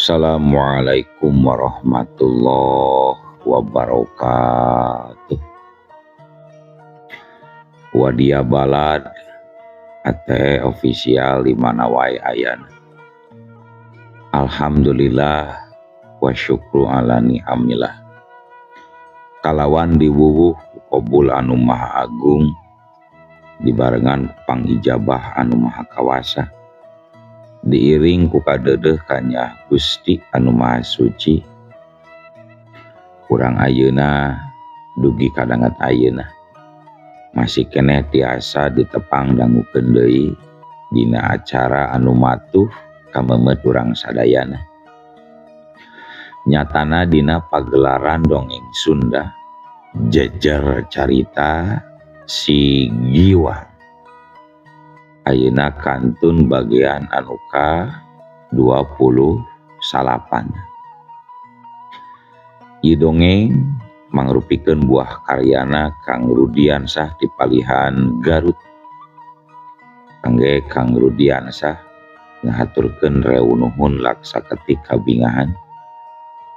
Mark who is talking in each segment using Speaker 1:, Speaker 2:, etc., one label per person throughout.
Speaker 1: Assalamualaikum warahmatullahi wabarakatuh. Wadia Balad ATE official di mana wae ayana. Alhamdulillah wa syukru ala ni'amillah. Kalawan diwuwuh qabul anu maha agung dibarengan pangijabah anu maha kawasa. Diiring ku kadeudeuh kanya Gusti anu maha suci. Kurang ayeuna dugi kadanget ayeuna masih keneh tiasa ditepang dangukeun deui dina acara anu matuh kamemet urang sadayana. Nyatana dina pagelaran dongeng Sunda jejer carita Si Giwang. Ayeuna kantun bagian anu ka 29. Ieu dongeng mangrupikeun buah karyana Kang Rudiansah di Palihan Garut. Kangge Kang Rudiansah ngahaturkeun rewu nuhun laksa ketik kabingahan.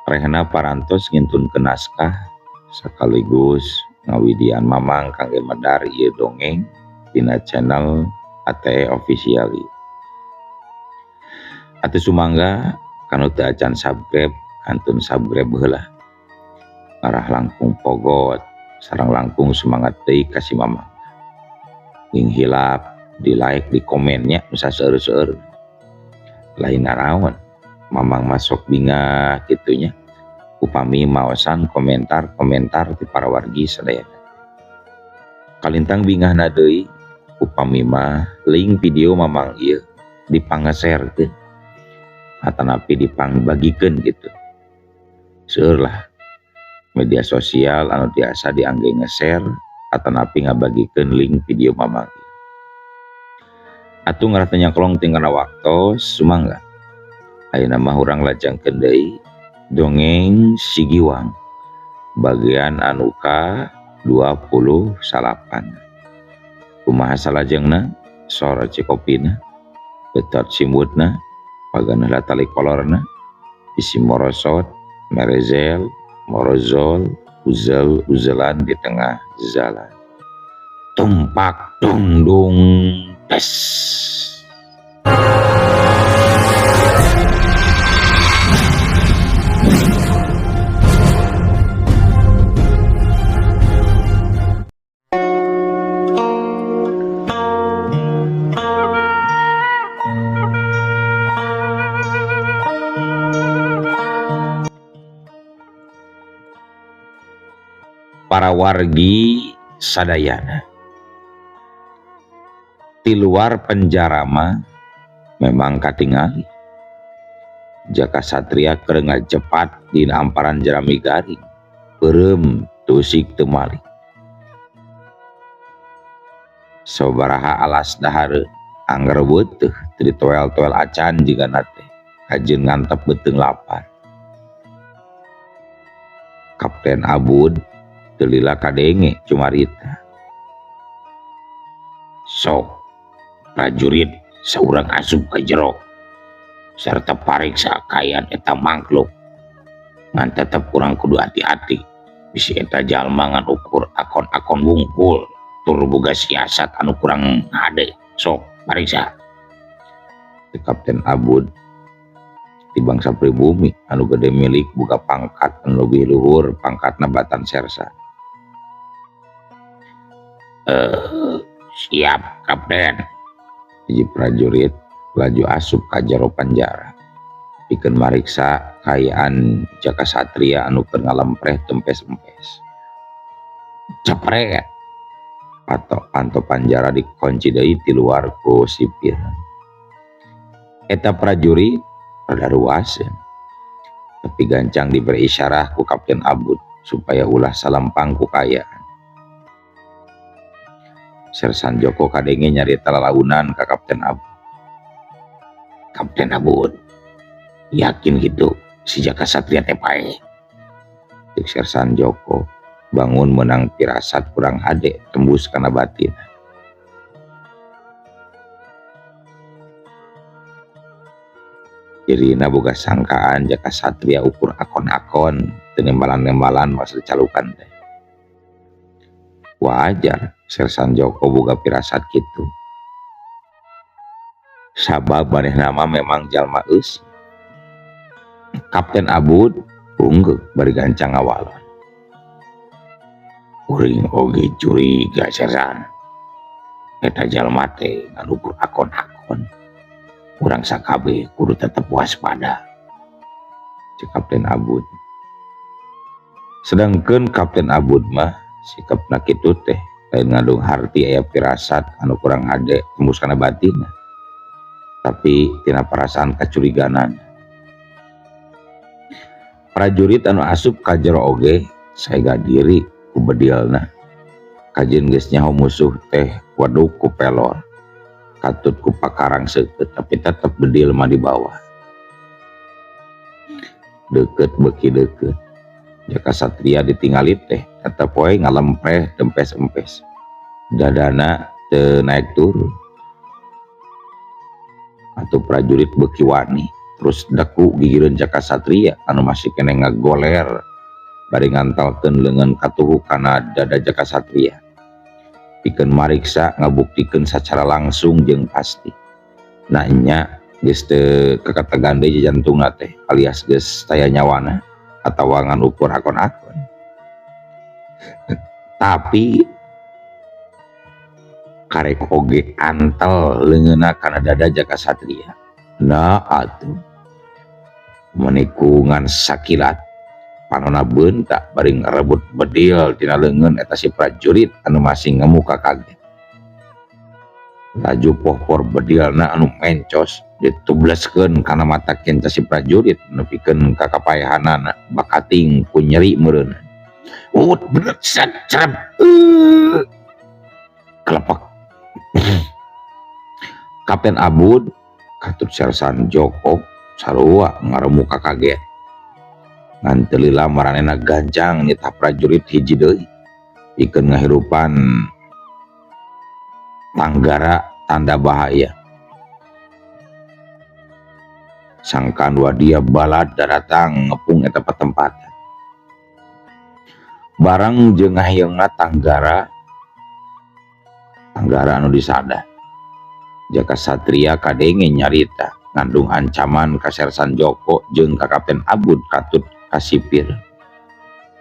Speaker 1: Rehna parantos ngintunkeun naskah sekaligus ngawidian mamang kangge medar ieu dongeng dina channel ATE official. Atuh sumangga kanu teu acan subscribe kantun subscribe heula. Ngarah langkung pogot sareng langkung semangat deui ka si mamang. Nging hilap di like di komennya nu saseueur-seueur. Lain naraon mamang masuk bingah kitunya upami maosan komentar-komentar ti para wargi sadayana. Kalintang bingahna deui upami mah link video mamang ieu dipangaserkeun atanapi dipangbagikeun gitu. Seueur lah media sosial anu tiasa diangge nge-share atanapi ngabagikeun link video mamang ieu. Atuh ngarah teu nyaklong tinggal waktos sumangga. Ayeuna mah urang lajengkeun deui dongeng Si Giwang bagian anu ka 29. Kumaha salajengna sora cikopina betot simutna pagan heula tali kolorna isi morosot merezel morozol uzel uzelan di tengah jalan tumpak dungdung tes. Para wargi sadayana di luar penjara mah memang katingali Jaka Satria keur ngajepat dina amparan jerami garing beureum tusik teu malik. Sabaraha alas dahareun angger beuteung teu ditoel-toel acan jigana teh kajeun ngantep beuteung lapar. Kapten Abud teu lila kadenge cumarita. Sok prajurit saurang asup ka jero sarta pariksa kaayaan eta mangkluk. Ngan tetep urang kudu hati-hati bisi eta jalma ngan ukur akon-akon wungkul tur boga siasat anu kurang hade. Sok pariksa. Kapten Abud di bangsa pribumi anu gede milik boga pangkat anu leuwih luhur pangkatna batan sersan. Siap kapten. Hiji prajurit laju asup ka jero panjara pikeun mariksa kaayaan Jaka Satria anu keur ngalempreh tempes-empes. Cepret atau anto panjara dikunci deui ti luar ku sipir. Eta prajurit rada ruaseun tapi gancang diberi isyarah ku Kapten Abud supaya ulah salempang ku kaayaan. Sersan Joko kadenge nyarita lalaunan ka Kapten Abud. Kapten Abud yakin gitu si Jaka Satria teh paeh. Cek Sersan Joko bangun menang pirasat kurang hade tembus kana batin. Dirina boga sangkaan Jaka Satria ukur akon-akon teu nembalan-nembalan masa dicalukan teh. Wajar Sersan Joko boga pirasat kitu. Sabab manehna mah memang jalma eusi. Kapten Abud unggeuh bari gancang ngawalon. Kuring oge curiga, Sersan. Eta jalma teh ngan ukur akon-akon. Urang sakabeh kudu tetep waspada, cek Kapten Abud. Sedangkeun Kapten Abud mah sikapna kitu teh lain ngandung harti aya pirasat anu kurang hade tembus kana batinna, tapi tina perasaan kacuriganan. Prajurit anu asup ka jero oge saega diri ku bedilna. Kajeun geus nyaho musuh teh waduk ku pelor, katut ku pakarang seukeut, tapi tetep bedil mah dibawa. Deukeut beuki deukeut. Jaka Satria ditingali teh tetep we ngalempreh dempes-empes. Dadana teu naik turun. Atuh prajurit beuki wani terus deku gigireun Jaka Satria anu masih keneh ngagoler bari ngantalkeun leungeun katuhu kana dada Jaka Satria. Pikeun mariksa ngabuktikeun sacara langsung jeung pasti. Nah nya geus teu kakategan deui jantungna teh alias geus taya nyawana atawa ngan ukur akon-akon. Tapi karek oge antel leungeunna kana dada Jaka Satria. Nah atuh menikungan sakilat panona beunta bari ngarebut bedil tina leungeun eta si prajurit anu masih ngemuka kaget. Laju pohpor bedilna anu mencos ditubleskeun kana mata kenca si prajurit nepikeun ka kapaehanana bakating ku nyeri meureunna. Ut bener set cerep kelepak. Kapten Abud katut Sersan Joko sarua ngaremuka kaget. Ngan teu lila maranehna gancang nitah prajurit hiji deui pikeun ngahirupan tanggara tanda bahaya. Sangkaan wadia balad daratang ngepung eta patempatan. Barang jeung ngahiengna tanggara anu disada. Jaka Satria kadenge nyarita ngandung ancaman ka Sersan Joko jeung ka Kapten Abud katut ka sipir.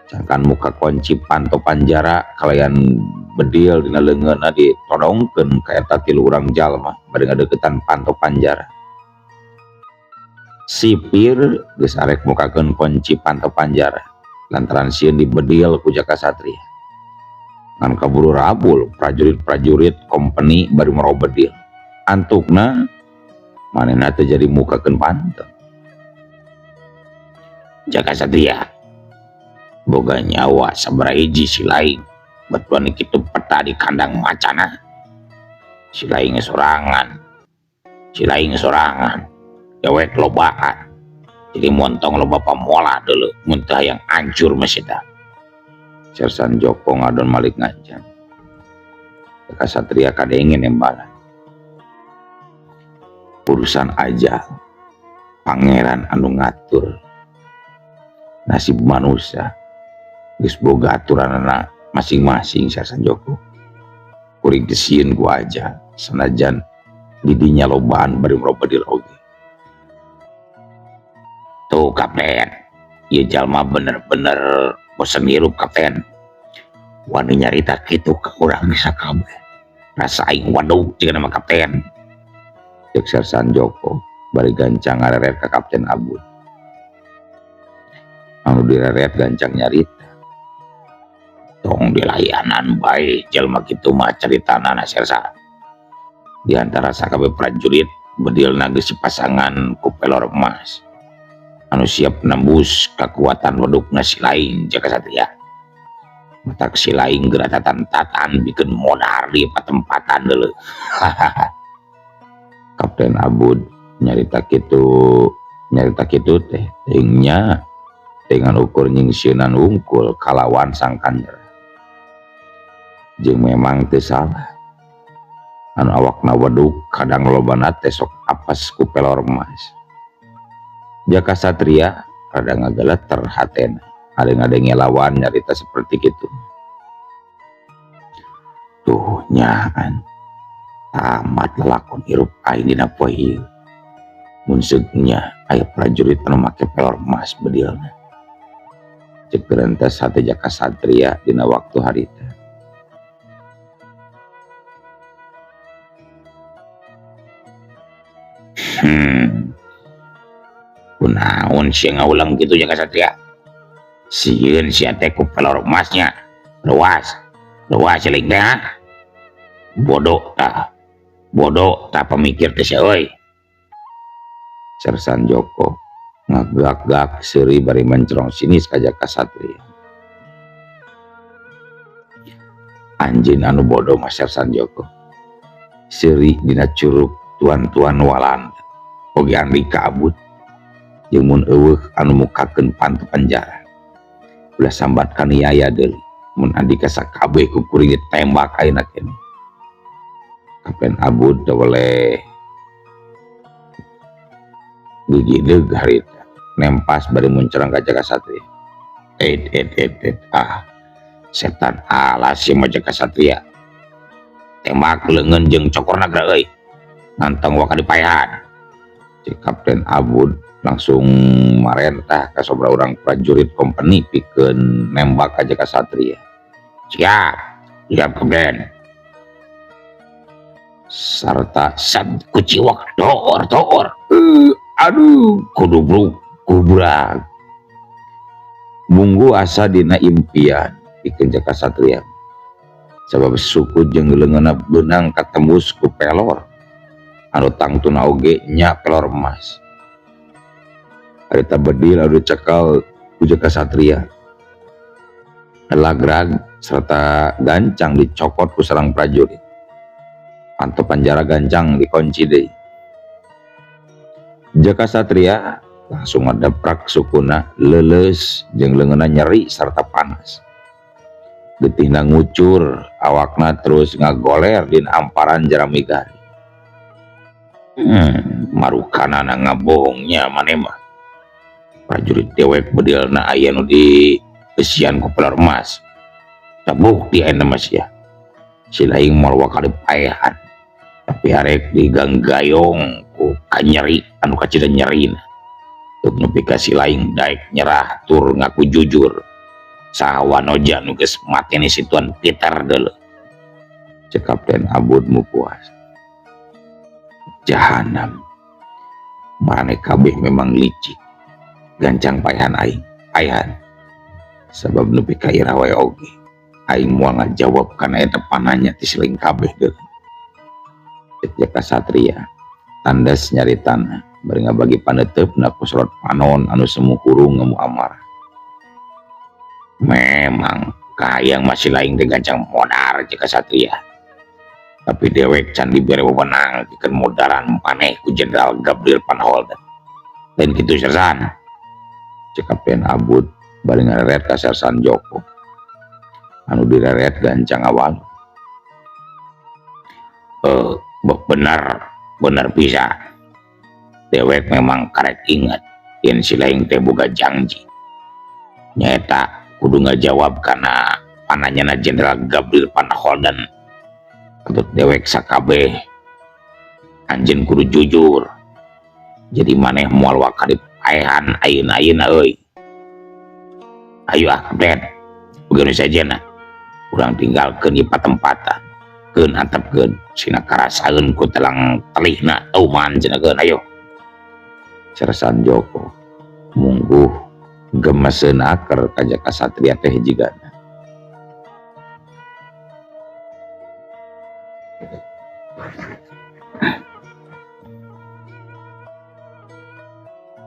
Speaker 1: Sangkan muka kunci panto panjara kalayan bedil dina leungeunna ditodongkeun ka eta tilu urang jalma bari ngadeukeutan panto panjara. Sipir geus arek mukakeun kunci panto panjara lantaran sieun dibedil ku Jaka Satria. Ngan kaburu rabul prajurit-prajurit kompeni bari maro bedil. Antukna manehna teh jadi mukakeun panto. Jaka Satria boga nyawa sabaraha hiji si laing batuan kitu peta di kandang macana. Si laing sorangan, si laing sorangan dewek lobaan jadi montong loba pamola dulu mun teu hayang hancur mesita. Sersan Joko ngadon malik ngancam. Jaka Satria kadenge nembalan. Urusan aja pangeran anu ngatur nasib manusia geus boga aturanana masing-masing. Sersan Joko kuring teu sieun ku aja sanajan didinya lobaan bari merobadil oge. Tuh kapten, ieu jalma bener-bener bosen hirup kapten. Wani nyarita kitu ka urang sakabeh. Rasa aing waduk jiga nama kapten. Cek Sersan Joko bari gancang ngareret ka Kapten Abud. Anu direret gancang nyarita. Tong dilayanan bae jalma kitu mah caritana Sersan. Di antara sakabeh prajurit bedilna geus pasangan ku pelor emas. Anu siap nembus kekuatan wadukna si laing Jaka Satria. Matak si laing geratatan-tatan bikin modar di patempatan deuleu. Kapten Abud nyarita kitu teh teuingnya dengan ukur nyingsieunan wungkul kalawan sangkan nyerah. Jeung memang teu salah. Anu awakna waduk kadang lobana teh sok apes ku pelor emas. Jaka Satria rada ngageleter hatena ngadenge lawan nyarita seperti kitu. Tuh nyaan tamat lalakon hirup aing dina poe ieu. Mun seugnya aya prajurit anu make pelor emas bedilna. Ceuk gerentes hate Jaka Satria dina waktu harita. Kunaon sia ngaulang kitu Jaka Satria? Sieun sia teh ku pelor emasnya. Luas, luas celing teh. Bodoh tah. Bodoh tah pamikir teh sia euy. Sersan Joko ngagak-gak seuri bari mencrong sinis ka Jaka Satria. Anjeun anu bodoh mah Sersan Joko. Seuri dina curug tuan-tuan Walanda. Oge Andika Abud jeung mun eueuh anu mukakeun pantu penjara. Ulah sambat kaniaya deui mun Andika sakabeh ku kuring ditembak ayeuna keneh. Kapten Abud teu weleh gigideug harita nempas bari muncerang ka Jaka Satria. Et et et et ah setan alas ieu mah Jaka Satria. Tembak leungeun jeung cokorna geura euy. Nantong waka dipaehan. Cek Kapten Abud langsung marentah ka sabaraha urang prajurit kompeni pikeun nembak ka Jaka Satria. Siap, siap Kapten. Sarta sad kuciwak toor toor. Aduh kudubruk kubrak. Munggu asa dina impian pikeun Jaka Satria. Sabab suku jeung leungeunna beunang katembus ku pelor. Anu tangtuna oge nya pelor emas. Harita bedil anu dicekal ku Jaka Satria. Lagrag serta gancang dicokot ku sarang prajurit. Panto panjara gancang dikunci deui. Jaka Satria langsung ngadeprak sukuna leuleus jeung leungeunna nyeri sarta panas. Getihna ngucur, awakna terus ngagoler dina amparan jerami gari. Marukanana ngabohongnya maneh mah. Prajurit dewek bedilna aya nu di besian ku pelor emas. Tabukti ayeuna mah sia. Si laing moal wakali paehan. Tapi arek diganggayong ku kanyeri anu kacida nyerina. Teu nepi ka si laing daek nyerah tur ngaku jujur. Saha wanoja nu geus mateni si Tuan Peter deuleu. Cek Kapten Abud mu puas. Jahanam. Marane kabeh memang licik. Gancang paehan aing, paehan. Sabab nepi ka ira wae oge. Aing moal ngajawab kana eta pananya ti si laing kabeh deuleu. Cek Jaka Satria tandas nyaritana bari ngabagi paneuteup ku sorot panon anu semu hurung ngemu amarah. Memang kahayang masih laing teh gancang modar Jaka Satria. Tapi dewek can dibere wewenang pikeun modaran maneh ku Jenderal Gabriel Van Holden. Lain kitu Sersan. Cek Kapten Abud bari ngareret ka Sersan Joko. Anu direret gancang awal. Bener, bener bisa. Dewek memang karek inget yen si laing teh boga janji. Nyaeta kudu ngajawab kana pananyana Jenderal Gabriel Van Holden. Katut dewek sakabeh anjeun kudu jujur. Jadi maneh moal wakari paehan ayeuna-ayeuna euy. Ayo ah Kapten, begitu sajena. Urang tinggalkeun ieu patempatan. Keun antepkeun sina karasaeun ku telang telihna teuman cenah keun ayo. Sersan Joko mungguh gemeseun aker ka Jaka Satria teh jigana.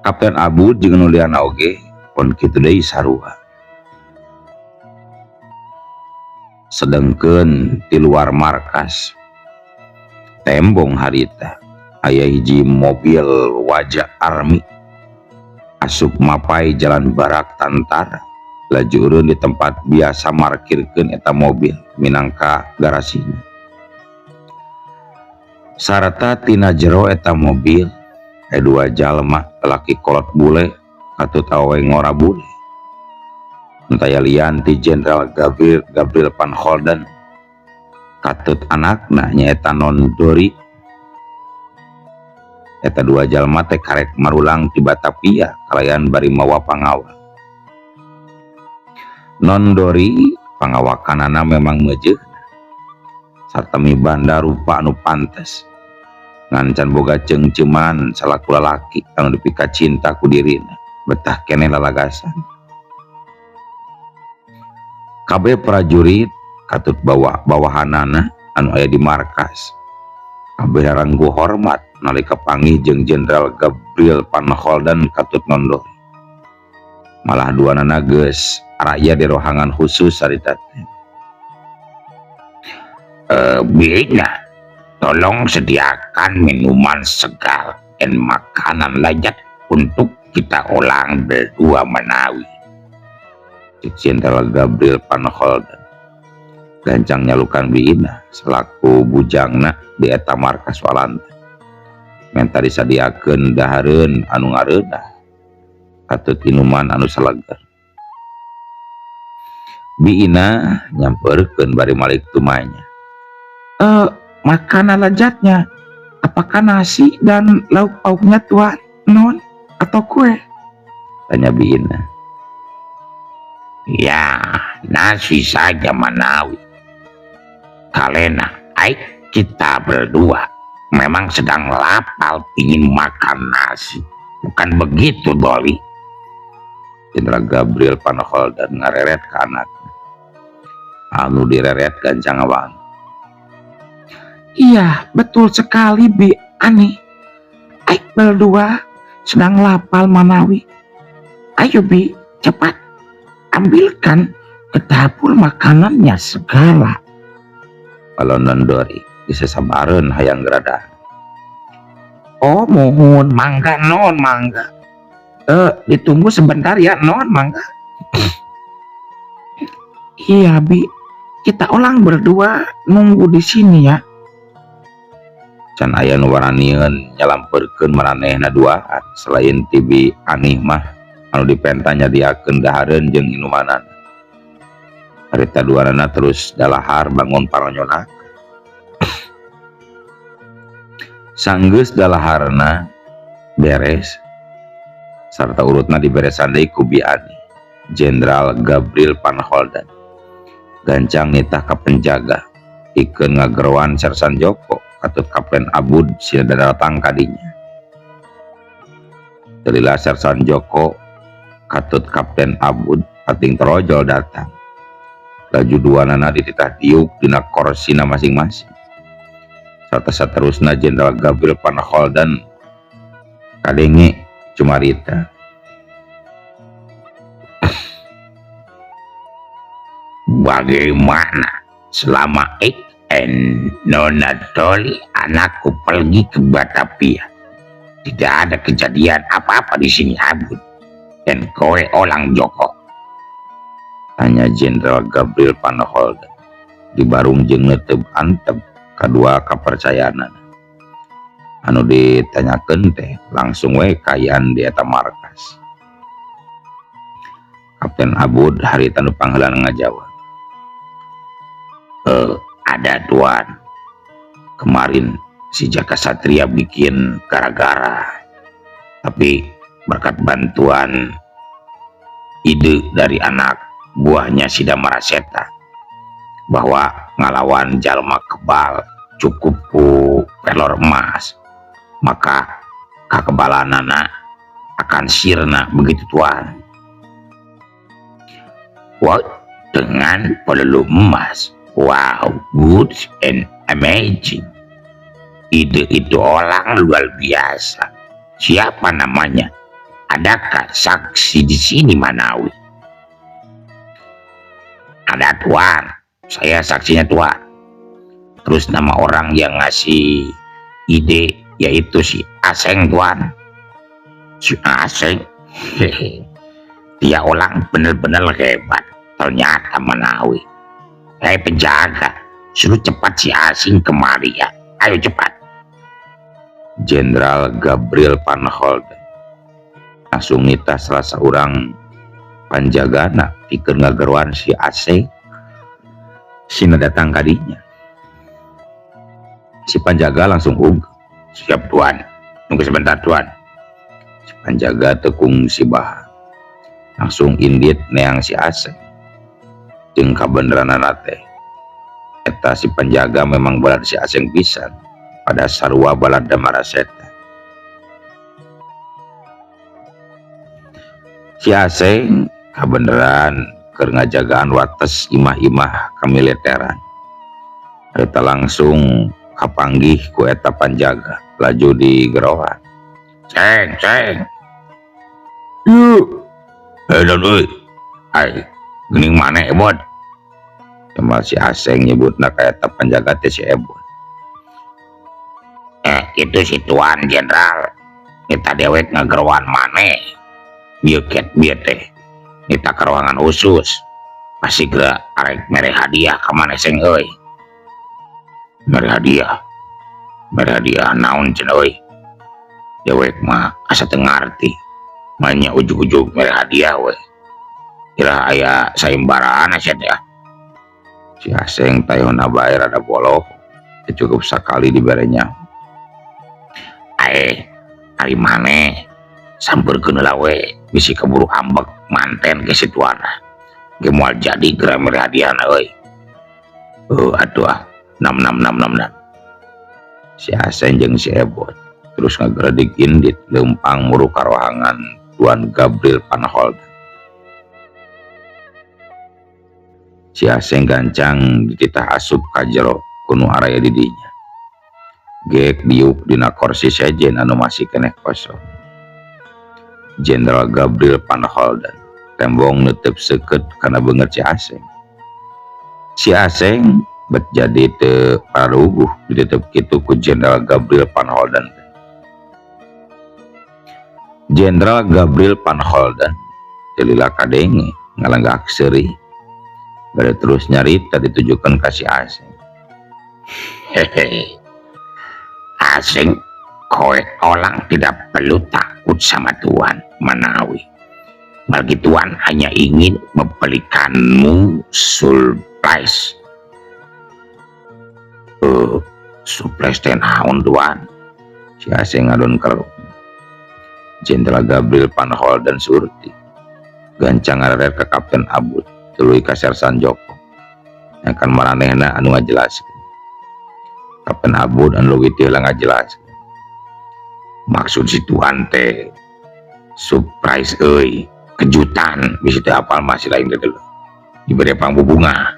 Speaker 1: Kapten Abud jeung nu liana oge pon kitu deui sarua. Sedengkeun ti luar markas tembong harita aya hiji mobil wajah army asup mapai jalan barak tantara laju eureun di tempat biasa markirkeun eta mobil minangka garasina. Sarta tina jero eta mobil Aya dua jalma lalaki kolot bule katut awewe ngora bule. Teu aya lian ti Jenderal Gabriel Gabriel Van Holden katut anakna, nyaeta Non Dori. Eta dua jalma teh karek marulang ti Batavia kalayan bari mawa pangawak. Non Dori pangawakanana memang meujeuh sarta mibanda rupa anu pantes, ngan can boga ceungceuman salaku lalaki anu dipika cinta ku dirina, betah keneh lalagasan. Kabeh prajurit katut bawah bawahanana anu aya di markas kabeh ranggu hormat nalika panggih jeung Jenderal Gabriel Van Holden katut Non Dori. Malah duanana geus araya di rohangan khusus harita teh.
Speaker 2: Bi Ina, tolong sediakan minuman segar dan makanan lezat untuk kita orang berdua menawi.
Speaker 1: Cek Jenderal Gabriel Van Holden gancang nyalukan Bi Ina selaku bujangna di eta markas Walanda, menta disadiakeun dahareun anu ngareunah katut inuman anu saleger. Bi Ina nyamperkeun bari malik tumanya.
Speaker 2: Makanan lezatnya, apakah nasi dan lauk pauknya, Tuan Non, atau kue?
Speaker 1: Tanya Bi Ina.
Speaker 2: Ya, nasi saja manawi. Kalena, aik kita berdua memang sedang lapar, ingin makan nasi. Bukan begitu, Dolly?
Speaker 1: Jenderal Gabriel Van Holden ngareret ke anakna anu direret gancang awang.
Speaker 2: Iya, betul sekali, Bi Ani. Aik berdua sedang lapar manawi. Ayo, Bi, cepat. Ambilkan ke dapur makanannya segala.
Speaker 1: Kalau Non Dori bisa sabareun hayang gerada.
Speaker 2: Oh, mohon, mangga, Non, mangga. Ditunggu sebentar ya, Non, mangga. Iya, Bi. Kita orang berdua nunggu di sini ya.
Speaker 1: Can aya nu waranieun nyalampeurkeun maranehna duaan selain ti Bi Anih mah anu dipenta nyadiakeun dahareun jeung inumanan. Harita duanana terus dalahar bangun paronyona. Sanggeus dalaharna beres sarta urutna diberesan deui ku Bi Ani, Jenderal Gabriel Van Holden gancang nitah ka penjaga ikeun ngageroan Sersan Joko katut Kapten Abud sina datang kadinya. Teu lila Sersan Joko katut Kapten Abud ating torojol datang. Laju duanana dititah diuk dina korsina masing-masing. Sarta saterusna Jenderal Gabriel Van Holden kadenge cumarita.
Speaker 2: Bagaimana selama ik and Nona Dolly anakku pergi ke Batavia? Tidak ada kejadian apa-apa di sini, Abud. Dan kowe orang Joko?
Speaker 1: Tanya Jenderal Gabriel Van Holden dibarung jeung neuteup antep kadua kapercayaan anu ditanyakeun teh langsung we kaayaan di eta markas. Kapten Abud harita nu pangheulana ngajawab.
Speaker 2: Ada, Tuan. Kemarin si Jaka Satria bikin gara-gara. Tapi berkat bantuan ide dari anak buahnya si Damaraseta bahwa ngalawan jalma kebal cukup ku pelor emas, maka kekebalanana akan sirna begitu, Tuan. What? Dengan peluru emas? Wow, good and amazing. Ide itu orang luar biasa. Siapa namanya? Adakah saksi di sini manawi? Ada, Tuan, saya saksinya, Tuan. Terus nama orang yang ngasih ide yaitu si Aseng, Tuan. Si Aseng, hehe. Dia orang benar-benar hebat. Ternyata manawi. Hei penjaga, suruh cepat si Asing kemari ya. Ayo cepat.
Speaker 1: Jenderal Gabriel Van Holden langsung nitah salah saurang panjagana pikeun ngageroan si Aseng sina datang kadinya. Si panjaga langsung ungkep.
Speaker 2: Siap tuan, tunggu sebentar tuan.
Speaker 1: Si panjaga tekung si bah langsung indit neang si Aseng. Jeung kabeneranana teh eta si panjaga memang balad si Aseng pisan pada sarua balad Damaraseta. Si Aseng kabeneran keur ngajagaan wates imah-imah kamiliteran. Eta langsung kapanggih ku eta panjaga laju digerohan.
Speaker 2: Ceng, ceng. Yuk. Edan euy. Ai, geuning maneh Ebot?
Speaker 1: Cemal si Aseng nyebutna ka eta panjaga teh si Ebot.
Speaker 2: Itu si Tuan Jenderal. Kita dewek ngageroan maneh. Bieu ket bieu teh. Kita ke ruangan khusus. Pasti geura arek mere hadiah ka maneh seng euy. Mere hadiah. Mere hadiah naon cenah euy? Dewek mah asa teu ngarti. Manya ujug-ujug mere hadiah we. Kira aya saimbaraan sia teh.
Speaker 1: Si Aseng tayona bae rada boloh. Teu cukup sakali diberenya.
Speaker 2: Ae, ari maneh sampeurkeun heula we bisi keburu ambek manten ke si tuana. Ge moal jadi geura mere hadiahna euy. Atuh ah, 66666.
Speaker 1: Si Aseng jeung si Ebot terus ngageredik indit leumpang muru ka rohangan Tuan Gabriel Van Holden. Si Aseng gancang dititah asup ka jero ku nu araya di dinya. Gek diuk dina kursi sejen anu masih keneh kosong. Jenderal Gabriel Van Holden tembong neuteup seukeut kana beungeut si Aseng. Si Aseng bet jadi teu pararuguh diteup kitu ku Jenderal Gabriel Van Holden. Jenderal Gabriel Van Holden teu lila kadenge ngalenggak seuri. Bade terus nyarita ditujukan ka si Aseng.
Speaker 2: Hehe. Aseng, kowe orang tidak perlu takut sama Tuan Manawi. Bagi Tuan hanya ingin memberikanmu surprise. Surprise teh naon Tuan?
Speaker 1: Si Aseng ngadon keruk. Jenderal Gabriel Van Holden surti gancang ngareret ka Kapten Abud tuluy ka Sersan Joko. Akan maranehna anu ngajelaskeun. Kapten Abud anu leuwih teu ngajelaskeun.
Speaker 2: Maksud si Tuan teh surprise euy, kejutan bisi teu apal masih lain teh dulu. Dibere pangbubunga.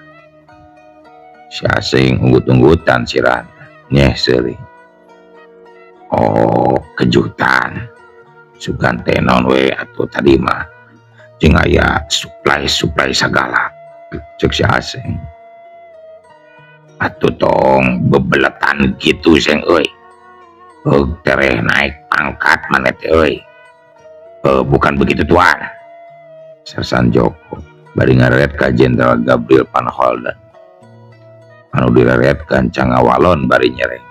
Speaker 1: Si Aseng unggut-unggutan sirahna nyeh seuri.
Speaker 2: Oh, kejutan. Sugan teh naon we atuh tadi mah jeung aya supply-supply sagala.
Speaker 1: Cek si Aseng.
Speaker 2: Atuh tong bebeletan gitu seng euy. Heug tereh naik pangkat maneh teh euy. Bukan begitu Tuan.
Speaker 1: Sersan Joko bari ngareret ka Jenderal Gabriel Van Holden. Anu direret gancang ngawalon bari nyereng.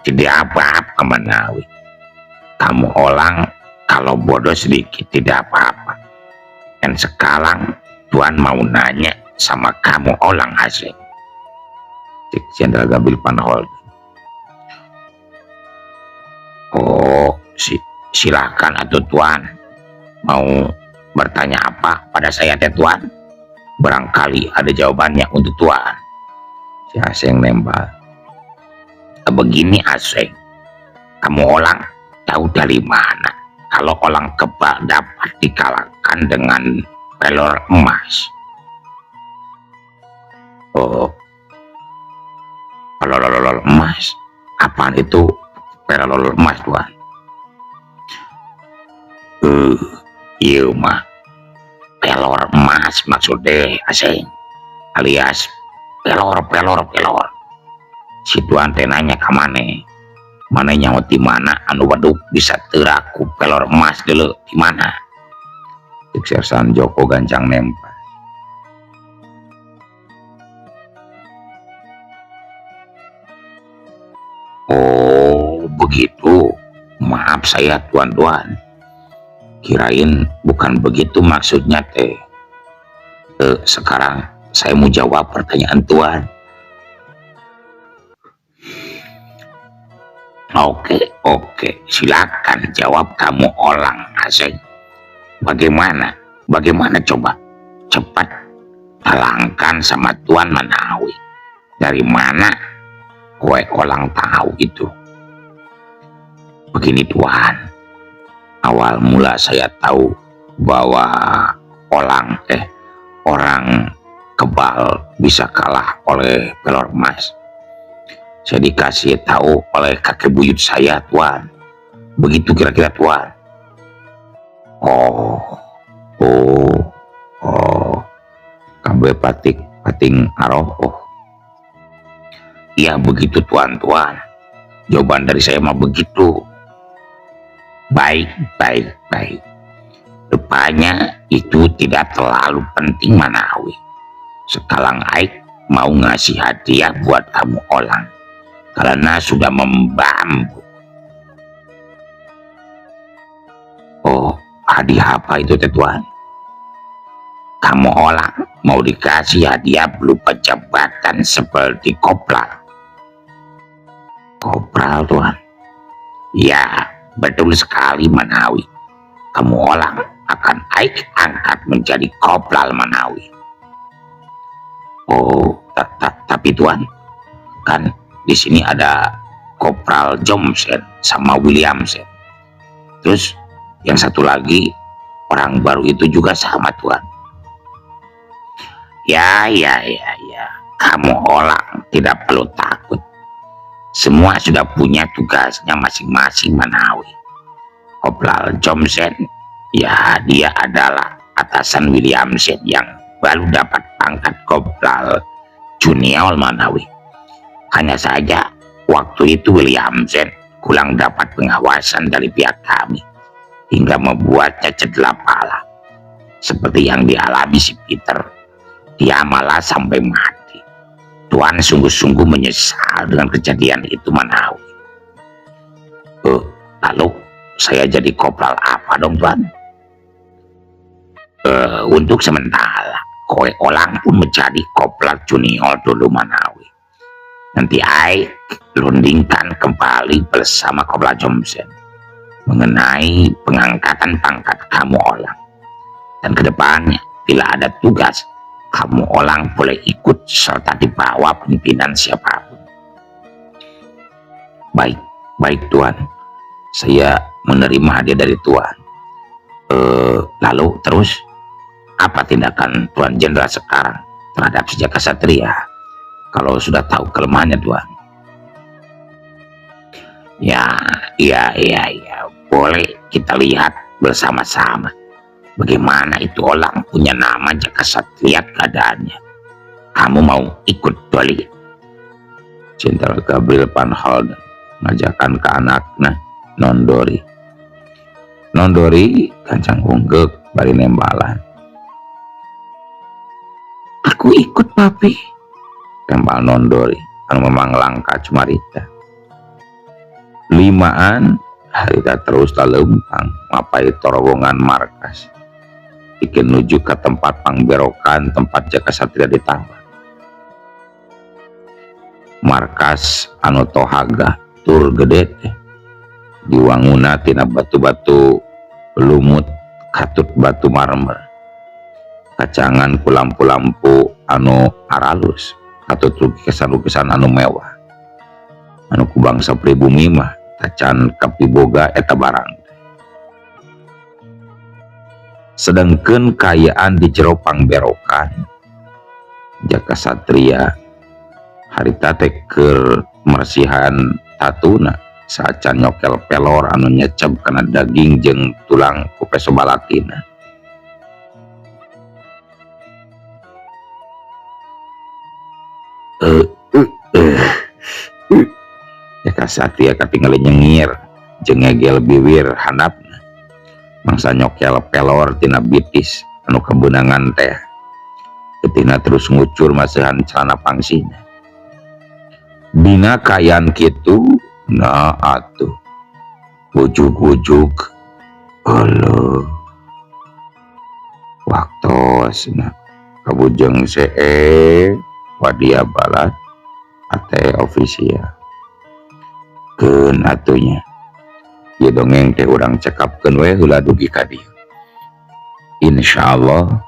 Speaker 2: Tidak apa-apa Manawi. Kamu orang kalau bodoh sedikit tidak apa-apa. Dan sekarang Tuan mau nanya sama kamu orang asing.
Speaker 1: Cek Jenderal Gabriel Van Holden.
Speaker 2: Oh, silakan atuh Tuan. Mau bertanya apa pada saya teh Tuan? Barangkali ada jawabannya untuk Tuan.
Speaker 1: Si Aseng nembak.
Speaker 2: Begini Aseng, kamu orang tahu dari mana kalau orang kebal dapat dikalahkan dengan pelor emas? Oh, pelor emas? Apaan itu pelor emas Tuan? Iya mah pelor emas maksudnya Aseng, alias pelor pelor pelor. Si Tuan teh nanya ka maneh, maneh nyaho di mana anu weduk bisa teraku pelor emas dulu di mana?
Speaker 1: Cek Sersan Joko gancang nempel.
Speaker 2: Oh, begitu. Maaf saya tuan-tuan. Kirain bukan begitu maksudnya teh. Sekarang saya mau jawab pertanyaan tuan. Oke, silakan jawab kamu orang asing. Bagaimana? Bagaimana coba? Cepat terangkan sama tuan Manawi. Dari mana kowe orang tahu itu? Begini tuan, awal mula saya tahu bahwa orang kebal bisa kalah oleh pelor emas. Saya dikasih tahu oleh kakek buyut saya tuan. Begitu kira-kira tuan. Oh, kabeh patik pating aroh. Oh. Ya begitu tuan-tuan. Jawaban dari saya mah begitu. Baik. Rupanya itu tidak terlalu penting Manawi. Sekarang Aik mau ngasih hadiah buat kamu orang karena sudah membambu. Oh, hadiah apa itu tuan? Kamu orang mau dikasih hadiah berupa jabatan seperti kopral. Kopral tuan? Ya, betul sekali Manawi. Kamu orang akan Aik angkat menjadi kopral Manawi. Oh, tapi tuan, kan di sini ada Kopral Johnson sama Williamson. Terus yang satu lagi orang baru itu juga sama tuan. Ya, kamu orang tidak perlu takut. Semua sudah punya tugasnya masing-masing Manawi. Kopral Johnson, ya dia adalah atasan Williamson yang baru dapat pangkat Kopral Junior Manawi. Hanya saja waktu itu Williamson kurang dapat pengawasan dari pihak kami hingga membuatnya cedera pala. Seperti yang dialami si Peter, dia malah sampai mati. Tuan sungguh-sungguh menyesal dengan kejadian itu Manawi. Lalu saya jadi kopral apa dong tuan? Untuk sementara kowe orang pun menjadi kopral junior dulu Manawi. Nanti Aik rundingkan kembali bersama Kopral Johnson mengenai pengangkatan pangkat kamu orang. Dan kedepannya bila ada tugas, kamu orang boleh ikut serta di bawah pimpinan siapapun. Baik tuan. Saya menerima hadiah dari tuan. Lalu terus apa tindakan Tuan Jenderal sekarang terhadap si Jaka Satria? Kalau sudah tahu kelemahannya tuan. Ya, boleh kita lihat bersama-sama bagaimana itu orang punya nama Jaka Satria keadaannya. Kamu mau ikut Doli?
Speaker 1: Jenderal Gabriel Van Holden ngajakan ke anaknya Nondori. Nondori kancang unggek bari nembalan.
Speaker 2: Aku ikut papi,
Speaker 1: tembal Nondori anu memang langka cumarita. Limaan harita terus lalempang mapai torowongan markas ikin nuju ke tempat pangberokan tempat Jaka Satria ditawan. Markas anu tohaga tur gede teh diwanguna tina batu-batu lumut katut batu marmer, kacangan ku lampu-lampu anu aralus katut lukisan-lukisan anu mewah anu ku bangsa pribumi mah tacan kapiboga eta barang. Sedangkan kayaan di jero pangberokan Jaka Satria harita teh keur mersihan tatuna saacan nyokel pelor anu nyecep kana daging jeung tulang ku peso balatina. Jaka Satria katingali nyengir jeung ngegel biwir handapna mangsa nyokel pelor tina bitis anu kabeunangan teh. Getina terus ngucur masihan celana pangsina. Dina kaayaan kitu Nah atuh ujug-ujug euleuh waktosna Kabujeng CE Wadia Balad AT official. Keun atuh nya, ieu dongeng teh urang cekapkeun we heula dugi ka dieu. Insyaallah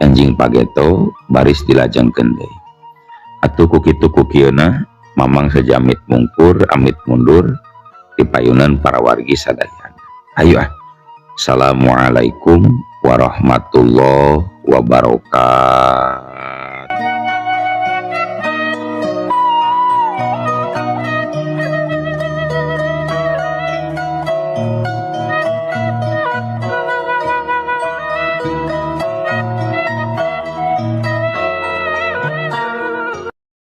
Speaker 1: enjing pageto baris dilajengkeun deui. Atuh ku kitu ku kieuna Mamang seja amit mungkur, amit mundur di payunan para wargi sadayana. Ayo ah. Assalamualaikum warahmatullahi wabarakatuh.